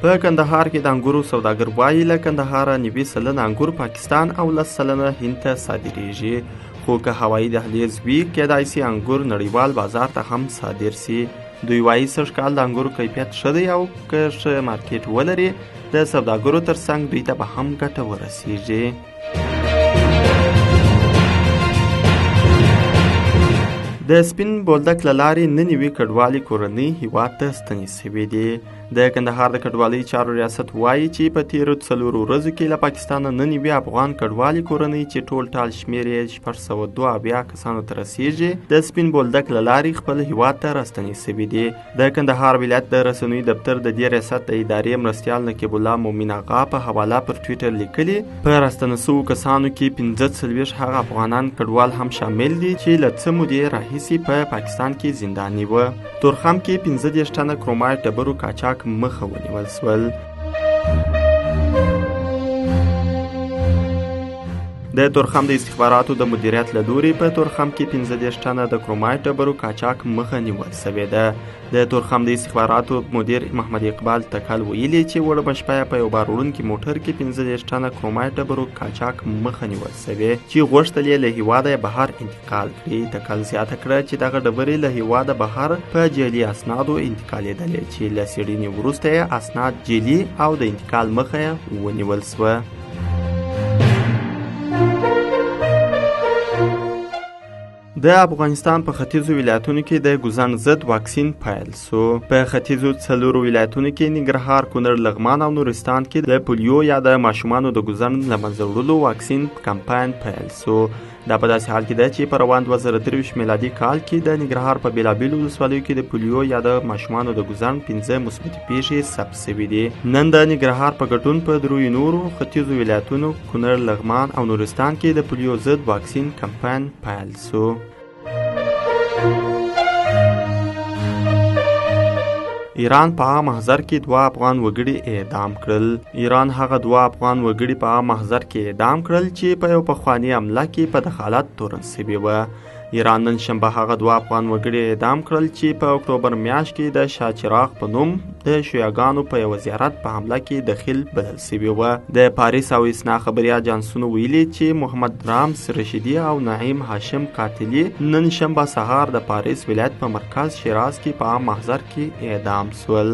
په کندهار کې د انګورو سوداګر وايي، له کندهاره 90% انګور پاکستان او 10% هند ته صادرېږي، خو که هوایي دهلیز وي کېدای سي انګور نړیوال بازار ته هم صادر سي. دوی وايي سږ کال د انګورو کیفیت ښه دی او که ښه مارکیټ ولري د سوداګرو ترڅنګ دوی ته به هم ګټه ورسیږي. د سپین بولدک له لارې 99 کډوالې کورنۍ هیواد ته ستنې شوې دي. د کندهار د کډوالۍ چارو ریاست وایي چې په تیرو 4 ورځو کې له پاکستانه 99 افغان کډوالې کورنۍ چې ټول ټال شمېر یې 672 کسانو ته رسیږي د سپین بولدک له لارې خپل هیواد ته راستنې شوې دي. د کندهار ولایت د رسنیو دفتر د دې ریاست د ادارې مرستیال نقیب الله مومن آغا په حواله پر ټویټر لیکلي، په راستنو شوو کسانو کې 45 هغه افغانان کډوال هم شامل دي چې له څه مودې راهیسې په پاکستان کې زنداني وه. تورخم کې 35 ټنه کرومایټ ډبرو قاچاق مخه ونیول شول. د تورخم د استخباراتو د مدیریت له لوري په تورخم کې 35 ټنه د کرومایټ ډبرو قاچاق مخه نیول شوې ده. د تورخم د استخباراتو مدیر محمد اقبال تکل ویلي چې وړمه شپه په یو بار وړونکي موټر کې 35 ټنه کرومایټ ډبرو قاچاق مخه نیول شوې چې غوښتل یې له هیواده بهر انتقال کړي. تکل زیاته کړه چې دغه ډبرې له هیواده بهر په جعلي اسنادو انتقالېدلې چې له څېړنې وروسته یې اسناد جعلي او د انتقال مخه یې ونیول شوه. د افغانستان په ختیځو ولایتونو کې د ګوزڼ ضد واکسین پیل سو. په ختیځو 4 ولایتونو کې ننګرهار، کونړ، لغمان او نورستان کې د پولیو یا د ماشومانو د ګوزڼ له منځه وړلو واکسین کمپاین پیل سو. دا په داسې حال کې ده چې په روان 2023 میلادي کال کې د ننګرهار په بېلابېلو ولسوالیو کې د پولیو یا د ماشومانو د ګوزڼ 5 مثبتې پېښې ثبت شوې دي. نن د ننګرهار په ګډون په دریو نورو ختیځو ولایتونو کونړ، لغمان او نورستان کې د پولیو ضد واکسین کمپاین پیل سو. ایران په عام محضر کې 2 افغان وګړي اعدام کړل. ایران هغه 2 افغان وګړي په عام محضر کې اعدام کړل چې په یو پخواني عمله کې په دخالت تورن شوي وه. ایران نن شنبه هغه 2 افغان وګړي اعدام کړل چې په اکتوبر میاشت کې د شاه چراغ په نوم د شیعهګانو په یوه زیارت په حمله کې دخیل بلل شوي وه. د پاریس او ایسنا خبري اژانسونو ویلي چې محمد رامز رشیدي او نعیم هاشم قاتلي نن شنبه سهار د پاریس ولایت په مرکز شیراز کې په عام محضر کې اعدام شول.